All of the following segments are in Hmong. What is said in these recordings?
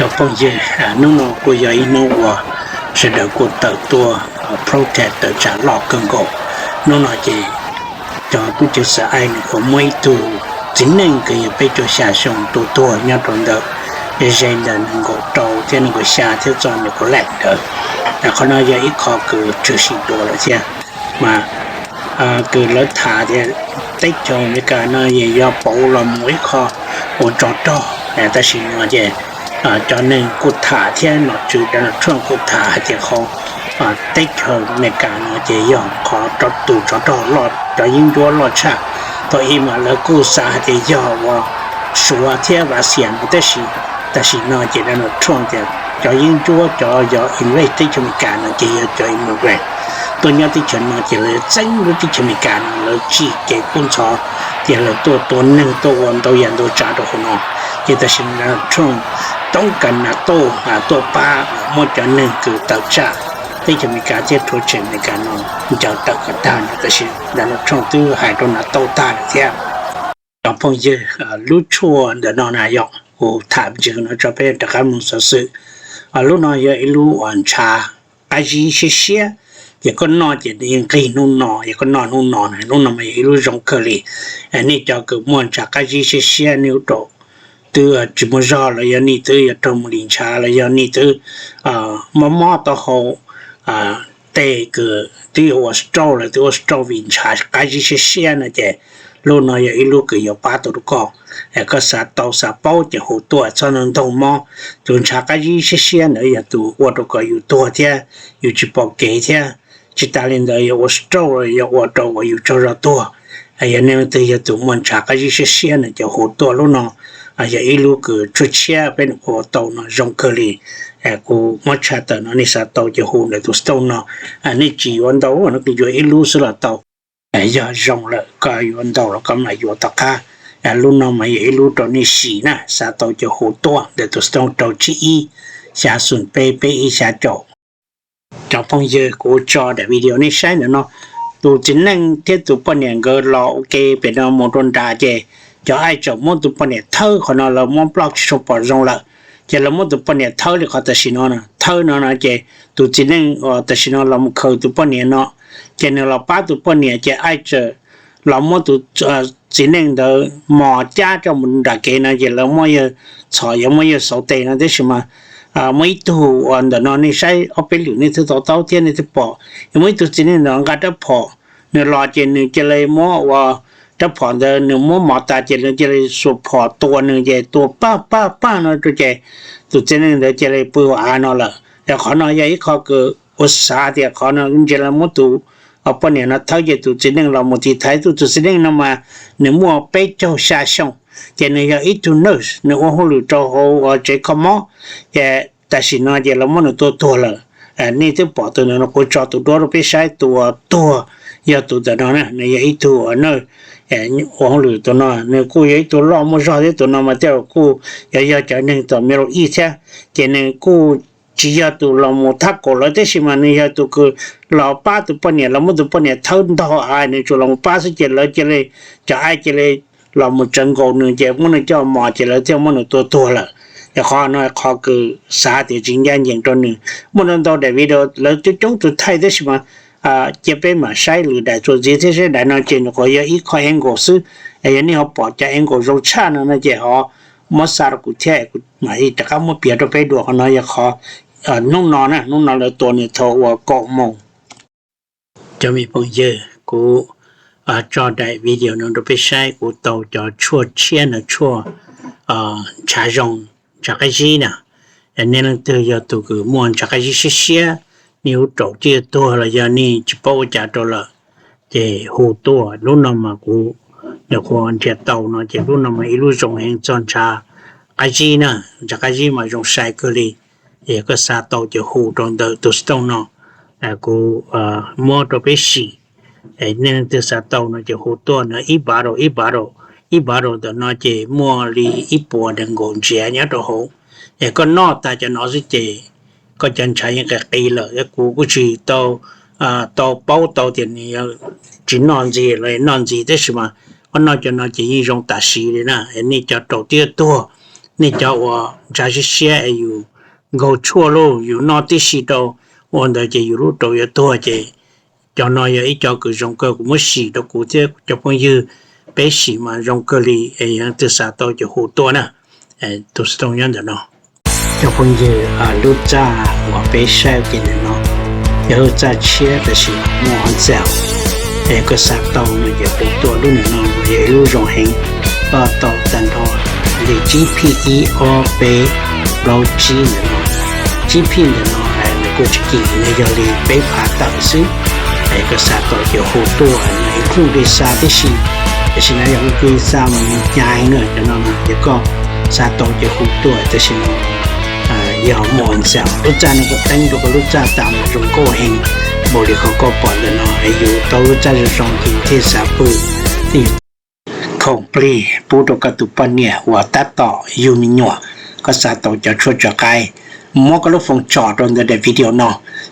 Cov phooj ywg, hnub no kuj yog ib hnub uas sawv daws kuj tawm tuaj protest tawm tsam loj kawg nkaus. Hnub no ces cov tub ceev xwm ICE nws kuj muab ib tug txiv neej kws yog peb caug xya xyoo tua tuag nyob rau ntawm ze ntawm nees nkaum rau thiab nees nkaum xya thiab txog nees nkaum lem ntawd. Qhov no yog ib qho kws tshwm sim dua lawm thiab, mas kws lawv tham tias teb chaws Amelikas no yog pauv los mus ib qho ua tsov rog, tab sis no ces cov neeg kuj tham thiab nom tswv Donald Trump kuj tham hais tias qhov teb chaws Amelikas no ces yog qhov tus tsov rog loj, cov yeeb ncuab loj tshaj. Thaum ub mas lawv kuj xav hais tias yog uas Suav thiab Russia no, tab sis tam sim no ces Donald Trump tias cov yeeb ncuab cov yog invade teb chaws Amelikas no ces yog cov immigrant tuaj nyob teb chaws no ces lawv txeeb lub teb chaws Amelikas no, lawv tsim kev kub ntxhov, ces lawv tuaj tua neeg tuaj ua ntau yam ntau tsav rau hauv no. Ces tam sim no Donald Trump toob kas NATO tuaj pab muab cov neeg kws tawm tsam teb chaws Amelikas thiab rhuav tshem Amelikas no ncaws tawm kom tag no, tab sis Donald Trump twb hais rau NATO tag lawm thiab. Cov phooj ywg, lub tshuaj ntawm no na yog kuv tham ntsis no tso peb rov qab mus xov xwm. Lub no yog ib lub uas ntshav qab zib siab siab, ces koj noj ces yeej nqig hnub no, yog koj noj hnub no, hnub no mas yog ib lub zoo kawg li. Nej cov kws muaj ntshav qab zib siab siab, nej ub rau twb tsis muaj zog los yog nej twb yuav raug mus lim ntshav los yog nej twb mob mob taub hau, tej kws twb yuav ua stroke los twb ua stroke vim ntshav qab zib siab siab no ces lub no yog ib lub kws yuav pab tau rau koj. Koj xav tau xav paub ces hu tuaj, txhob ntaug mob. Tus ntshav qab zib siab siab ntawd yog tus ua rau kom yus tuag thiab yus tsis pom kev thiab. Tsis tas li ntawd yog ua stroke los yog ua rau uas yus tsaug zog tuag. Yog nej leej twg yog tus muaj ntshav qab zib siab siab no ces hu tuaj lub no. Yog ib lub kws tshuaj tshiab peb nws ua tau no zoo kawg li. Kuv muab tshaj tawm no, nej xav tau ces hu ntawm tus xov tooj no. Nej tsis yuav ntau, yuav ib lub xwb los tau. Yog zoo lawm koj yuav ntau los koj mam yuav tom qab. Lub no mas yog ib lub rau nej sim na, xav tau ces hu tuaj ntawm tus xov tooj rau tsib ib xya xoom peb peb ib xya caum. Cov phooj ywg, kuv tso daim video nej saib ntawm no, tus txiv neej thiab tus poj niam nkawd los ua ke pem no mus rau nrad ces cov ICE tseem muab tus poj niam thawb, qhov no lawv muab ploj tsis tshua pom zoo lawm. Ces lawv muab tus poj niam thawb li qhov tam sim no, thawb no no ces tus txiv neej uas tam sim no los mus khaws tus poj niam no, ces nws los pab tus poj niam ces ICE tseem los muab tus txiv neej ntawd mos cab coj mus nram kev no ces lawv muab yawg txhom, yuav muab yawg xauv tes no tab sis mas muaj ib tug uas ntawm no nej saib ob peb lwm nej twb to taub thiab nej twb pom, yog muaj ib tug txiv neej ntawd nqa rab phom, nws los ces nws cia li muab ua rab phom ntawd nws muab mos tas ces nws cia li xuas phom tua nws ces tua pag pag pag no rau ces tus txiv neej ntawd cia li pw hauv av no lawm. Yog qhov no yog ib qho kws ua xav tias qhov no ntsia lawv muab tus poj niam no thawb ces tus txiv neej los mus tiv thaiv tus, tus txiv neej no mas nws muaj peb caug xya xyoo, ces nws yog ib tug nurse, nws ua hauj lwm rau hauv tsev kho mob, ces tam sim no ces lawv muab nws tua tuag lawm. Nej twb pom tus ntawd no, kuv tso tus duab rau peb saib, tus uas tuag yog tus ntawm no na, nws yog ib tug nurse ua hauj lwm, tus no nws kuj yog ib tug loj muaj zog thiab, tus no mas tej zaum kuj yog, yog cov neeg tom Middle East thiab, ces nws kuj tsis yog tus los mus thab kaum lawv tab sis mas nws yog tus kws los pab tus poj niam, los muab tus poj niam thawb ntog av nws tsuas los mus pab xwb ces lawv cia li, cov ICE cia li los mus tsawv nkaus nws ces muab nws coj mos ces lawv thiaj muab nws tua tuag lawm. Yog qhov no qhov kws xav tias tsis ncaj ncees rau nws. Muaj ntau ntau daim video lawv coob coob tus thaij tab sis mas cia peb mam saib lwm daim txuas ntxiv thiab, saib daim no ces nws qhuav yog ib qho angle xwb. Yog nej ho pom cov angle zoo tshaj no no ces ho muab xa rau kuv thiab, kuv mam rov qab muab piav rau peb dua. Qhov no yog qhov hnub no na, hnub no lawv tua nws thaum uas kaum moos. Cov me phooj ywg, kuv tso daim video no rau peb saib, kuv tau cov tshuaj tshiab no, tshuaj ntshav zoo, ntshav qab zib na. Nej leej twg yog tus kws muaj ntshav qab zib siab siab, nej ub raum twb yuav tuag los yog nej tsis paub ua cas rau lawm, ces hu tuaj. Lub no mas kuv nyuam qhuav nrhiav tau no ces lub no mas ib lub zoo heev txog ntshav qab zib na, ntshav qab zib mas zoo sai kawg li. Es koj xav tau ces hu rau ntawm tus xov tooj no, kuv muab rau peb sim. Nej leej twg xav tau no ces hu tuaj no, ib bottle, ib bottle, ib bottle ntawm no ces muaj li ib puas nees nkaum ntsiav nyob rau hauv. Es koj noj tas cov no xwb ces koj cov ntshav yeej qis qis lawm. Kuv kuj tsis tau, tau paub tau tias nws tsis noj ntxiv los noj ntxiv, tab sis mas koj noj cov no ces yeej zoo tam sim li na. Nej cov raum twb yuav tuag, Nej cov uas ntshav siab siab es yus nkaug tshuaj lauj, yus noj tib si rau ua ntawd ces yus lub raum yuav tuag ces cov no yog ib co kws zoo kawg, kuv muab sim rau kuv thiab cov phooj ywg, peb sim mas zoo kawg li es yog leej twg xav tau ces hu tuaj na. Tus xov tooj nyob ntawm no. Cov phooj ywg, lub txaj uas peb saib ces ntawm no yog lub txaj tshiab tab sis muaj on xaus, es koj xav tau no ces hu tuaj. Lub ntawm no yog ib lub zoo heev, koj tau tag nrho li tsib phij ib ob peb plaub tsib ntawm no. Tsib phij ntawm no nws kuj tsis kim, nws yog li peb phav tawm xwb. Es koj xav tau ces hu tuaj, nws ib phooj ywg xa tib si, tab sis no yog phooj ywg xa mas nws hnyav heev na. Cov no ces koj xav tau ces hu tuaj, tab sis no yog muaj on xaus. Lub txaj no koj teeb rau koj lub txaj tas mas zoo nkauj heev, npaum li qhov koj pom ntawm no. Es yus tau lub txaj zoo zoo ces yus thiaj xav pw, thiaj yus khoom plig pub rau koj tus poj niam uas tab tom yug me nyuam. Koj xav tau cov tshuaj tso qaib, muab koj lub phone tso rau ntawm daim video no,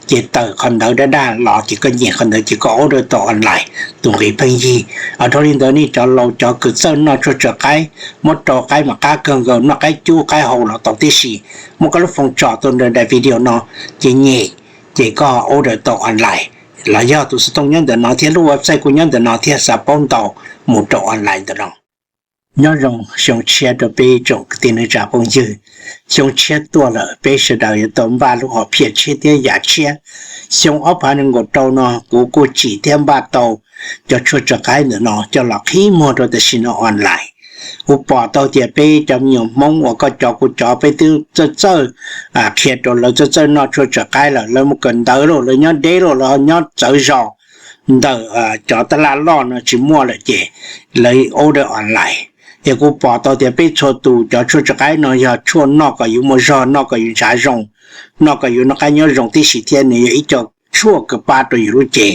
ces tawm qhov ntawv daj daj los ces koj nyem qhov ntawd ces koj order tau online tus nqi pheej yig. Dhau li ntawd nej cov laus cov kws txawj noj tshuaj tso qaib, muab rau qaib mas qab kawg nkaus, noj qaib cub qaib hau los tau tib si. Muab koj lub phone tso rau ntawm daim video no, ces nyem, ces koj order tau online. Los yog tus xov tooj nyob ntawm no thiab lub website kuj nyob ntawm no thiab, xav paub ntau mus rau online ntawm no. Nyob zoo xyoo tshiab rau peb tsoom kwv tij neej tsa phooj ywg. Xyoo tshiab tuaj lawm, peb sawv daws yuav tau npaj lub hom phiaj tshiab thiab yam tshiab. Xyoo ob phav nees nkaum rau no kuv kuj tsim thiab npaj tau cov tshuaj tso qaib ntawm no coj los qhib muag rau tam sim no online. Kuv pom tau tias peb cov me nyuam Hmoob uas koj cov kuv cov peb twb txawj txawj qhia rau lawv txawj txawj noj tshuaj tso qaib lawm, lawv mus kawm ntawv lauj, lawv nyob deb lauj, lawv nyob txawv zos ntawm cov taj laj loj no tsis muaj lawm ces lawv order online. Ces kuv pom tau tias peb txhua tus cov tshuaj tso qaib no yog tshuaj noj kom yus muaj zog, noj kom yus ntshav zoo, noj kom yus noj qab nyob zoo tib si thiab nws yog ib co tshuaj kws pab rau yus lub cev.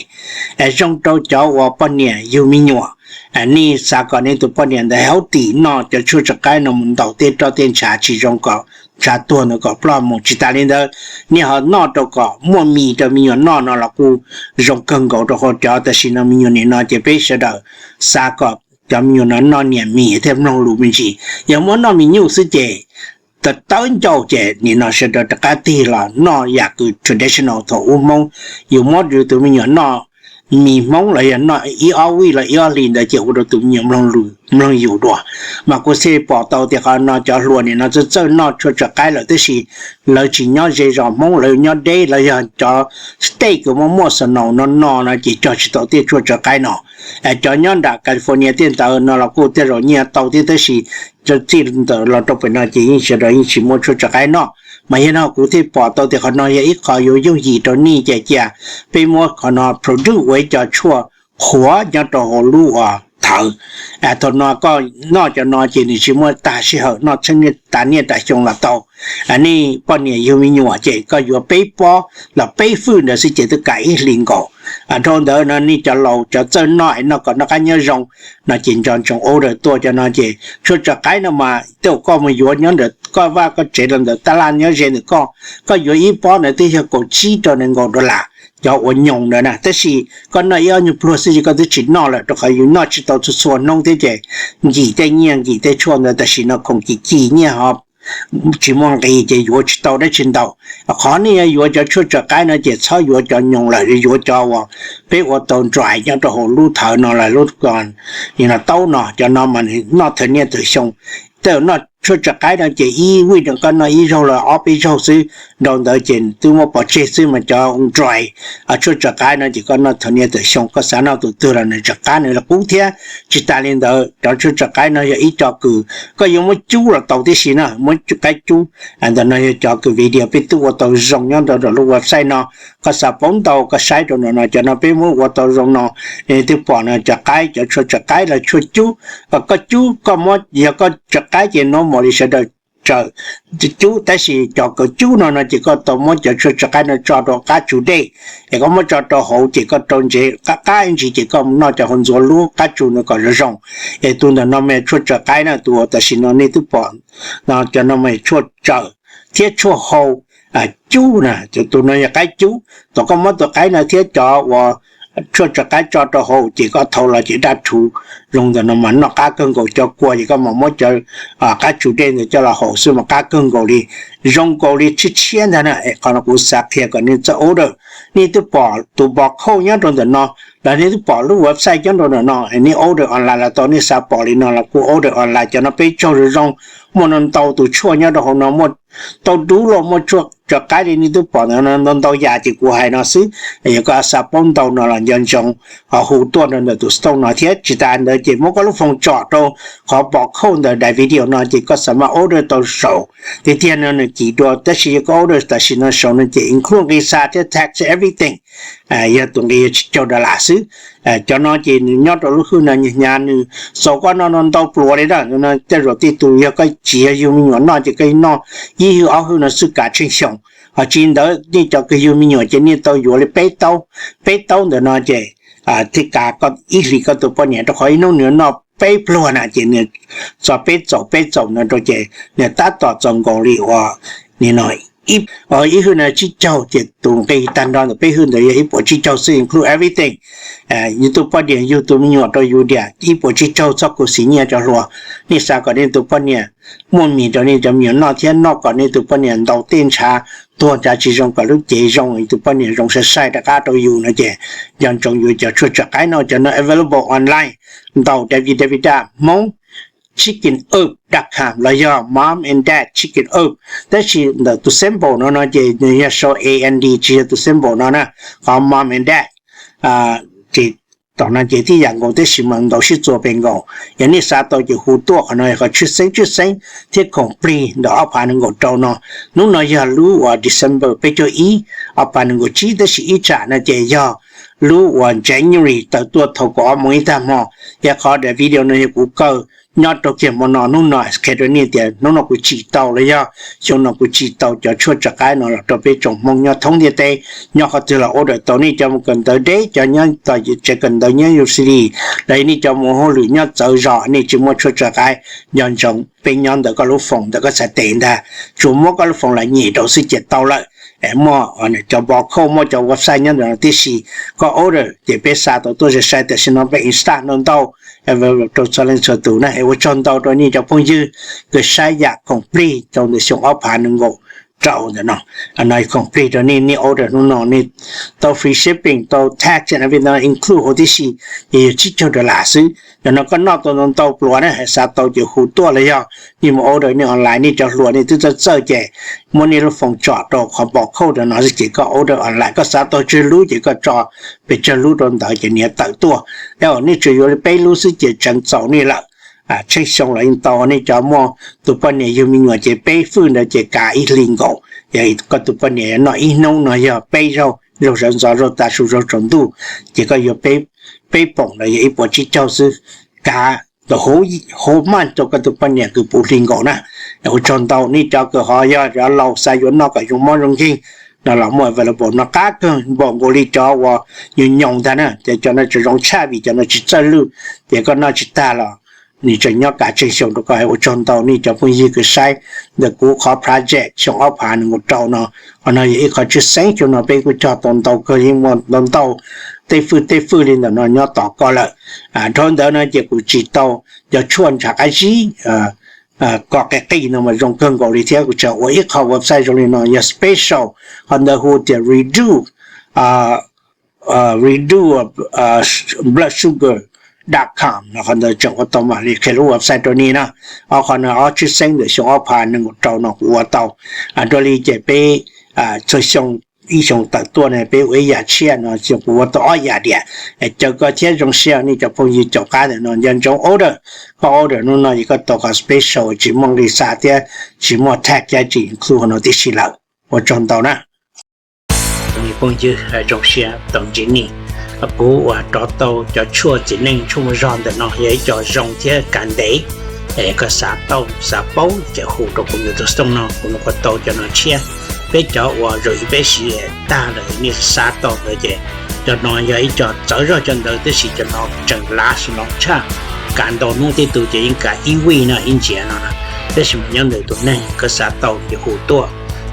Es zoo rau cov uas poj niam yug me nyuam, nej xav kom nej tus poj niam ntawd healthy noj cov tshuaj tso qaib no mus ntaus tej roj tej ntshav tsis zoo kom ntshav tuag ntawd kom ploj mus. Tsis tas li ntawd, nej ho noj rau kom muaj mis rau me nyuam noj no los kuj zoo kawg nkaus rau qhov cov tam sim no me nyuam nim no ces peb sawv daws xav kom cov me nyuam no noj niam mis thiab mloog lus me ntsis. Yog muab noj mis nyuj xwb ces tawv ncauj ces nim no sawv daws rov qab tig los noj yam kws traditional thaum ub Hmoob. Yus muab yus tus me nyuam noj mis Hmoob los yog noj ib ob vij los ib ob hlis ntawd ces ua rau tus me nyuam mloog yus dua. Mas kuv thiaj pom tau tias qhov no cov hluas nim no txawj txawj noj tshuaj tso qaib lawm tab sis lawv tsis nyob ze zos Hmoob, lawv nyob deb, lawv yog cov state kws muaj muaj snow no no no ces cog tsis tau tej tshuaj tso qaib no. Cov nyob nram California tej ntawd no los kuj tej zaum nyiaj tau thiab tab sis txij ntawm los rau pem no ces yeej sawv daws yeej tsis muaj tshuaj tso qaib noj. Mas yog no kuv thiaj pom tau tias qhov no yog ib qho yuav yooj yim rau nej ces cia peb muab qhov no produce ua ib co tshuaj qhuav nyob rau hauv lub uas thawv. Thaum no koj noj cov no ces nws tsis muaj tag sij hawm noj txheeb niaj tas niaj tas xyoo los tau. Nej poj niam yug me nyuam ces koj yuav peb pob los peb fwj ntawd xwb ces twb kam ib hlis nkaus. Dhau ntawd no nej cov laus cov txawj noj es noj kom noj qab nyob zoo no ces nco ntsoov order tuaj cov no ces tshuaj tso qaib no mas tej zaum koj mus yuav nyob ntawm koj vaj koj tsev los ntawm taj laj nyob ze ntawm koj, koj yuav ib pob ntawd twb yog kaum tsib rau nees nkaum dollar cov uas nyoos ntawd na, tab sis koj noj ib ob nyuag pluag xwb ces koj twb tsis noj lawm rau qhov yus noj tsis tau txhua txhua hnub thiab ces nkim tej nyiaj nkim tej tshuaj ntawd tam sim no khoom kim kim nyiaj ho tsis muaj nqis ces yuav tsis tau dab tsi ntau. Qhov nej yuav yuav cov tshuaj tso qaib no ces txhob yuav cov nyoos lawm, yuav cov uas peb ua tau dry nyob rau hauv lub thawv no los lub taub no, cov no mas noj thaum niaj thaum xyoo. Tej zaum noj tshuaj tso qaib no ces ib vij no koj noj ib zaug los ob peb zaug xwb, dhau ntawd ces twb muab pov tseg xwb mas cov dry tshuaj tso qaib no ces koj noj thaum niaj thaum xyoo, koj xav noj tus twg los nws tsov qab nws los qub thiab. Tsis tas li ntawd cov tshuaj tso qaib no yog ib co kws koj yuav muab cub los tau tib si na, muab qaib cub. Ntawm no yog cov kws video peb twb ua tau zoo nyob rau lub website no, koj xav paub ntau koj saib rau no no, cov no peb muab ua tau zoo no. Twb pom no cov qaib, cov tshuaj tso qaib los tshuaj cub, koj cub koj muab, yog koj tso qaib ces no mam li sawv daws tsaws cub, tab sis cov kws cub no no ces koj tau muab cov tshuaj tso qaib no tso rau qab tsu dej, es koj muab tso rau hauv ces koj rau ntsev qab qab ntsis ces koj mus noj cov hauv ntxuav lub qab tsu no kom zoo zoo. Es tus ntawm no mas tshuaj tso qaib na, tus tam sim no nej twb pom no, cov no mas tshuaj tsaws thiab tshuaj hau cub na, tus no yog qaib cub. Thaum koj muab tus qaib no thiab cov uas tshuaj tsov qaib tso rau hauv ces koj thau los ces daj rhuv zoo ntawm no mas noj qab kawg nkaus. Cov kua ces koj mam muab cov qab tsug dej ntawd coj los haus xwb mas qab kawg nkaus li, zoo nkaus li tshiab tshiab ntag na. Qhov no kuv xav qhia kom nej txawj order. Nej twb pom tus barcode nyob rau ntawm no, los nej twb pom lub website nyob rau ntawm no, nej order online los tau, nej xav pom li no los kuj order online. Cov no peb tsaug zoo zoo, muaj no ntau tus tshuaj nyob rau hauv no, muaj tau dub los muaj tshuaj tsov qaib li nej twb pom ntawm no ntau ntau yam ces kuv hais no xwb. Yog koj xav paub ntau no los nco ntsoov ho hu tuaj rau ntawm tus store no thiab. Tsis tas ntawd ces muab koj lub foos tsom rau qhov barcode ntawm daim video no ces koj xav mas order tau saum tiag tiag no nws kim dua, tab sis yog koj order tam sim no saum no ces include nqi xa thiab tax everything, yog tus nqi yuav tsib caug dollar xwb. Cov no ces nws nyob rau lub hwj no hnyav hnyav, nws xaus koj noj no ntau pluav li na. No tej zaum tej tus yog koj tsis yog yug me nyuam noj ces koj noj ib hwj ob hwj no xwb kav tsheej xyoo. Ho tsis ntawd nej cov kws yug me nyuam ces nej tau yuav li peb taub, peb taub ntawm no ces thiaj kav ib hlis koj tus poj niam, rau qhov ib hnub nws noj peb pluag na ces nws txog peb txaus peb txaus no rau ces nws tab tom txaus nkaus li uas nim no ib hwj no tsib caug ces tus nqi tag nrho ntawm peb hwj ntawd yog ib puas tsib caug xwb include everything. Yus tus poj niam yug tus me nyuam rau yus tias ib puas tsib caug txhob khuv xim nyiaj cov hluas. Nej xav kom nej tus poj niam muaj mis rau nej cov me nyuam noj thiab noj kom nej tus poj niam ntaus tej ntshav tuag ntshav tsis zoo kom lub cev zoo, yus tus poj niam zoo sai sai rov qab rau yus no ces nco ntsoov yuav cov tshuaj tsov qaib no. Cov no available online ntau, www dot hmong chicken up dot com los yog mom and dad chicken up. Tab sis ntawm tus symbol no no ces nws yog sau and tsis yog tus symbol no na, qhov mom and dad. Ces tom no ces tib yam nkaus tab sis mas ntau sib txuas pes nkaus. Yog nej xav tau ces hu tuaj qhov no, qhov tshwj xeeb tshwj xeeb thiab khoom plig ntawm ob phav nees nkaum rau no. Hnub no yog lub uas December peb caug ib, ob phav nees nkaum tsib, tab sis ib tsam no ces yog lub uas January tawm tuaj thaum kaum ob moos ib tag hmo. Yog qhov daim video no yog kuv kaw nyob rau kiag hmo no, hnub no qhia rau nej tias hnub no kuv tsim tau los yog xyoo no kuv tsim tau cov tshuaj tsov qaib no los rau peb tsoom Hmoob nyob thoob ntiaj teb. Nyob qhov twg los order tau. Nej cov mus kawm ntawv deb, cov nyob tsev kawm ntawv nyob university, los yog nej cov mus hauj lwm nyob txawv zos nej tsis muaj tshuaj tsov qaib, nco ntsoov peb nyob ntawm koj lub foos ntawm koj txhais tes ntag. Tsuas muab koj lub foos los nyem rau xwb ces tau lawm. Muaj cov barcode, muaj cov website nyob ntawm no tib si. Koj order ces peb xa tau tuaj sai sai, tam sim no peb install ntau ntau rau txhua leej txhua tus na. Es ua tsaug ntau rau nej cov phooj ywg kws saib yam khoom plig rau ntawm xyoo ob phav nees nkaum rau ntawm no. No khoom plig rau nej, nej order hnub no nej tau free shipping, tau tax and everything include huv tib si, ces yog tsib caug dollar xwb. Yog no koj noj tau ntau ntau pluav na, xav tau ces hu tuaj los yog nej mus order nej online, nej cov hluas nej twb txawj txawj ces muab nej lub foos tsom rau qhov barcode no xwb ces koj order online. Koj xav tau tsawg lub ces koj tso pes tsawg lub rau ntawd ces nws yuav tawm tuaj. Yog nej tsuas yuav li peb lub xwb ces tseev txaus nej lawm. Tsheej xyoo los yeej tau. Nej cov muaj tus poj niam yug me nyuam ces peb hwj ntawd ces kav ib hlis nkaus. Yog koj tus poj niam yuav noj ib hnub no yog peb zaug, zaug sawv ntxov, zaug tav su, zaug tsaus ntuj, ces koj yuav peb poom los yog ib puas tsib caug xwb, kav ntawm hauv maj rau koj tus poj niam kws puv hli nkaus na. Ua tsaug ntau. Nej cov kws ho yog cov laus xav yuav noj kom zoo mob zoo nkeeg no los muaj available no, qab kawg npaum nkaus li cov uas nyuam nyoos ntag na. Ces cov no tseem zoo tshaj vim cov no tsis txawj lwj, ces koj noj tsis tag los nws tseem nyob kav tsheej xyoo rau koj. Ua tsaug ntau nej cov phooj ywg kws saib ntawm kuv qhov project xyoo ob phav nees nkaum rau no. Qhov no yog ib qhov tshwj xeeb, xyoo no peb kuj cog tau ntau kawg, yeej muaj ntau ntau tej hwj tej hwj li ntawm no nyob tos koj lawm. Dhau ntawd no ces kuv tsim tau cov tshuaj ntshav qab zib kom qis qis no mas zoo kawg nkaus li thiab. Kuv tseem ua ib qho website zoo li no yog special, qhov ntawd hu tias redo, redo blood sugar dot com no. Qhov ntawd tseem ua tau mam li qhia lub website rau nej na. Ob qho no ob tshwj xeeb ntawm xyoo ob phav nees nkaum rau no kuv ua tau. Dua li ces peb txhua xyoo, ib xyoo tawm tuaj ne peb ua ib yam tshiab no, xyoo kuv ua tau ob yam diam. Caw koj thiab zoo siab nej cov phooj ywg caum qab ntawm no nco ntsoov order. Koj order hnub no ces koj tau qhov special tsis muaj nqi xa thiab tsis muaj tax, tsis include no tib si lawm. Ua tsaug ntau na. Phooj ywg zoo siab tau ntsib nej. Kuv uas rov tau cov tshuaj txiv neej tshuaj muaj zog ntawm no yog ib co zoo thiab kav ntev. Es koj xav tau xav paub ces hu rau kuv ntawm tus xov tooj no, kuv nws ua tau cov no tshiab. Peb cov uas zoo ib peb siv tag lawm nej xav tau ntawd ces cov no yog ib co txawv zog cov ntawd, tab sis cov no tseem lav si los tshaj. Kav ntau hnub tej tus ces yeej kav ib week no ib ntsiav no na. Tab sis mas nyob ntawm tus neeg koj xav tau ces hu tuaj.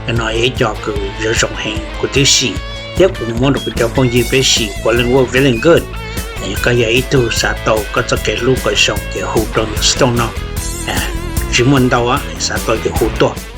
Cov no yog ib co kws zoo zoo heev kuv twb sim. thiab kuv muab rau kuv cov phooj ywg peb sim ua leej ua feeling good. Koj yog ib tug xav tau koj txoj kev hlub kom zoo ces hu rau ntawm xov tooj no. Tsis muaj ntau, xav tau ces hu tuaj.